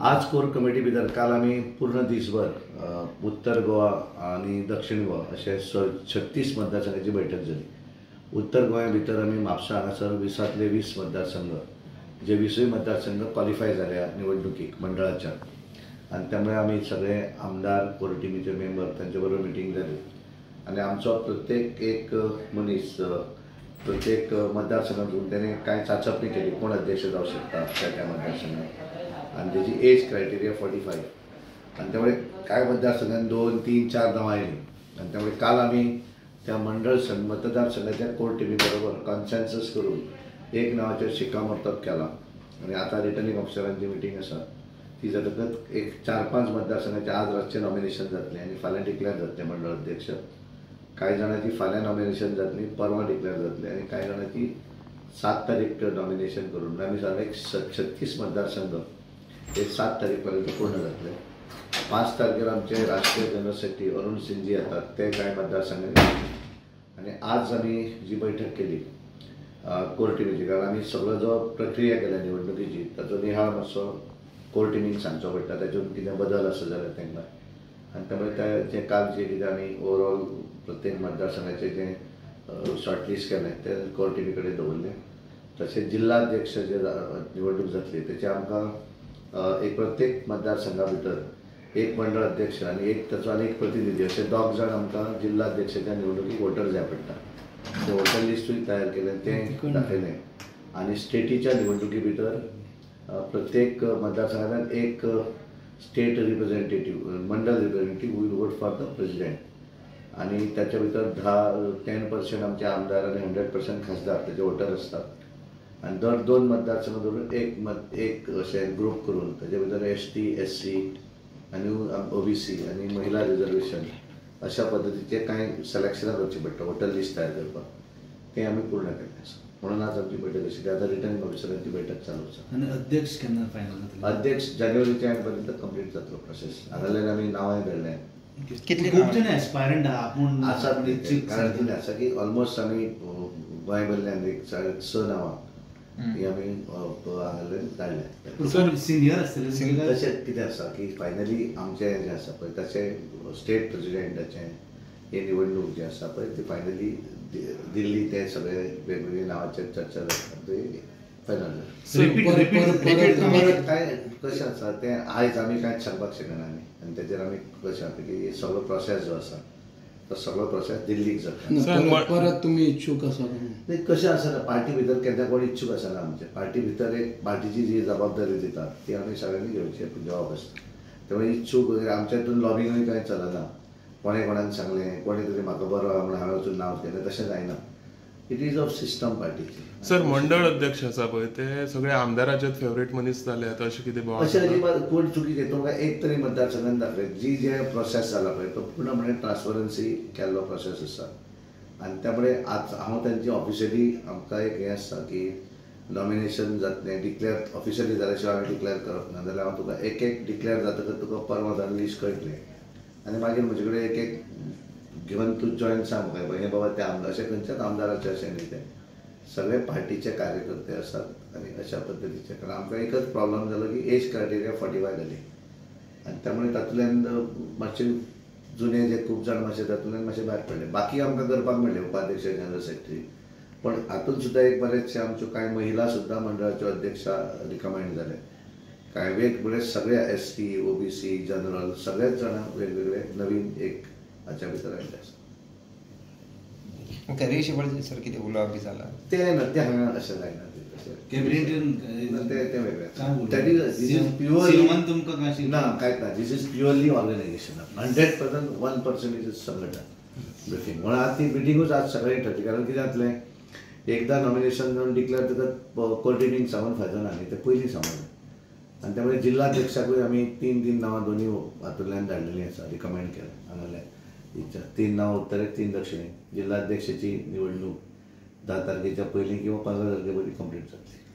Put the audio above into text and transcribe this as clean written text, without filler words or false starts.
आज कोर कमिटी भितर काल आमी पूर्ण दीसभर उत्तर गोवा आनी दक्षिण गोवा अशे 36 मतदारसंघाची बैठक जाली. उत्तर गोंया भितर आमी म्हापसा हांगासर 20 20 मतदारसंघ जे 20 मतदारसंघ क्वॉलिफाय जाल्या निवडणुकीक मंडळाच्या, आनी त्यामुळे आमी सगळे आमदार कोर टिमीचे मेंबर तांचे बरोबर मिटींग जाली आनी आमचो प्रत्येक एक मनीस प्रत्येक मतदारसंघातून त्याने कांय चाचपणी केली कोण अध्यक्ष जावं शकता त्या त्या मतदारसंघात, आनी तेजी एज क्रायटेरिया 45, आनी त्यामुळे कांय मतदारसंघात 2 3 4 नांवां आयलीं आनी त्यामुळे काल आमी त्या मंडळ मतदारसंघाच्या कोर टिमी बरोबर कॉन्सेन्सस करून एक नांवाचेर शिक्कामोर्तब केला आनी आतां रिटर्निंग ऑफिसरांची मिटींग आसा ती जातकच एक 4-5 मतदारसंघाचे आज रातचें नॉमिनेशन जातलें आनी फाल्यां डिक्लेअर जातलें मंडळ अध्यक्ष. कांय जाणांची फाल्यां नॉमिनेशन जातली, परवां डिक्लेअर जातलें आनी कांय जाणांची 7 तारीख नॉमिनेशन करून आमी साधारण एक 36 मतदारसंघ हे 7 तारीख पर्यंत पूर्ण जातले. 5 तारखेर आमचे राष्ट्रीय जनरल सेक्रेटरी अरुण सिंगजी येतात ते कांय मतदारसंघांनी, आनी आज आमी जी बैठक केली कोर टिमीची, कारण आमी सगळो जो प्रक्रिया केल्या निवडणुकीची ताचो निहाळ मातसो कोर टिमीक सांगचो पडटा, तातूंत कितें बदल आसा जाल्यार तांकां, आनी त्यामुळे त्या जे काल जे कितें आमी ओवरऑल प्रत्येक मतदारसंघाचें जें शॉर्टलिस्ट केलें तें कोर टिमी कडेन दवरलें. तशेंच जिल्हाध्यक्ष जे निवडणूक जातली तेचे आमकां एक प्रत्येक मतदारसंघा भितर एक मंडळ अध्यक्ष आनी एक ताचो आनी एक प्रतिनिधी अशे 2 जाण आमकां जिल्हाध्यक्षाच्या निवडणुकीक वोटर जाय पडटा. तें वोटर लिस्टूय तयार केलें तें दाखयलें आनी स्टेटीच्या निवडणुकी भितर प्रत्येक मतदारसंघांतल्यान एक स्टेट रिप्रेझेंटेटिव्ह मंडळ representative will vote for the president, आनी ताच्या भितर 10% आमचे आमदार आनी 100% खासदार तेजे वोटर आसतात. आनी दर 2 मतदारसंघ धरून एक अशें ग्रूप करून ताजे भितर ST SC आनी OBC आनी महिला रिजर्वेशन अशा पद्दतीचे कांय सिलेक्शनां करचीं पडटा वोटर लिस्ट तयार करपाक, तें आमी पूर्ण केल्लें आसा. म्हणून आज आमची बैठक आशिल्ली. आतां रिटर्निंग ऑफिसरांची बैठक चालू आसा. आनी अध्यक्ष केन्ना फायनल जातले? अध्यक्ष जानेवारीच्या एंड पर्यंत कंप्लीट जातलो प्रोसेस. हांगासरल्यान आमी नांवांय धाडल्या. कितले खूब जाण एस्पायरंट आहा आपूण आसात, कारण कितें आसा की ऑलमोस्ट आमी गोंय भरल्यान एक 6 नांवां ही आमी हांगासरल्यान धाडल्या. सिनियर आसतले. तशें कितें आसा की फायनली आमचें जें आसा पळय तशें स्टेट प्रेजिडेंटाचें हे निवडणूक जी आसा पळय ती फायनली दिल्ली ते सगळे वेगवेगळे नांवाचेर चर्चा जाता ते फायनल जाता. काय कशें आसा तें आयज आमी कांयच सांगपाक शकना न्ही, आनी तेजेर आमी कशें आसा की सगळो प्रोसेस जो आसा तो सगळो प्रोसेस दिल्लीक जाता. परत तुमी इच्छूक आसा? न्ही, कशें आसा ना पार्टी भितर केन्ना कोण इच्छूक आसना. आमचे पार्टी भितर एक पार्टीची जी जबाबदारी दितात ती आमी सगळ्यांनी घेवची जबाब आसता. त्यामुळे इच्छूक वगैरे आमच्या हितून लॉबिंगूय कांय चलना. कोणें कोणाक सांगलें कोणें तरी म्हाका बरो आहा म्हणून हांवें वचून नांव केलें तशें जायना. It is of system पार्टीची. सर, मंडळ अध्यक्ष आसा पळय ते सगळे आमदाराचेच फेवरेट मनीस जाले आतां अशें कितें अशें अजिबात कोण चुकीचें तुमकां एक तरी मतदारसंघान दाखय जी जे प्रोसेस जाला पळय तो पूर्णपणे ट्रान्सपरन्सी केल्लो प्रोसेस आसा. आनी त्यामुळे आज हांव तांची ऑफिशियली आमकां एक हें आसता की नॉमिनेशन जातलें डिक्लेअर ऑफिशियली जाल्या शिवाय आमी डिक्लेअर करप ना, जाल्यार हांव तुका एक एक डिक्लेअर जातकच तुका परवां जावन लिस्ट कळटलें आनी मागीर म्हजे कडेन एक एक घेवन तूं जॉयन सांग म्हाका हें बाबा ते आमदार अशें खंयच्याच आमदाराचें अशें न्ही, तें सगळे पार्टीचे कार्यकर्ते आसात आनी अशा पद्दतीचे. कारण आमकां एकच प्रॉब्लम जालो की एज क्रायटेरिया 45 जाली आनी त्यामुळे तातूंतल्यान मातशे जुने जे खूब जाण मातशे तातूंतल्यान मातशे भायर पडले. बाकी आमकां करपाक मेळ्ळें उपाध्यक्ष जनरल सेक्रेटरी, पण हातूंत सुद्दां एक बरेचशे आमच्यो कांय महिला सुद्दां मंडळाच्यो अध्यक्षा रिकमेंड जाले. कांय वेगवेगळे सगळे ST OBC general सगळेच जाणां वेगवेगळे नवीन एक हाच्या भितर आयिल्ले आसा. रेशी सर कितें उलोवप बी जाला तें ना, तें हांगा अशें जायना. कॅबिनेटीन तें वेगळें. That is this is purely तुमकां ना कांयच ना. This is purely organisation 100% 1% is संघटन ब्रिफींग. म्हणून आज ती मिटिंगूच आज सगळ्यांनी ठरली. कारण कितें जातलें एकदां नॉमिनेशन जावन डिक्लेअर जातकच कोर टिमीक सांगून फायदो ना न्ही, तें पयलीं सांगून. आनी त्यामुळे जिल्हाध्यक्षाकूय आमी 3 3 नांवां दोनी हातूंतल्यान धाडलेलीं आसा, रिकमेंड केलें हांगासरल्यान 3 नांवां उत्तरेक 3 दक्षिणेक. जिल्हाध्यक्षाची निवडणूक 10 तारखेच्या पयलीं किंवा 15 तारखे पयलीं कंप्लीट जातली.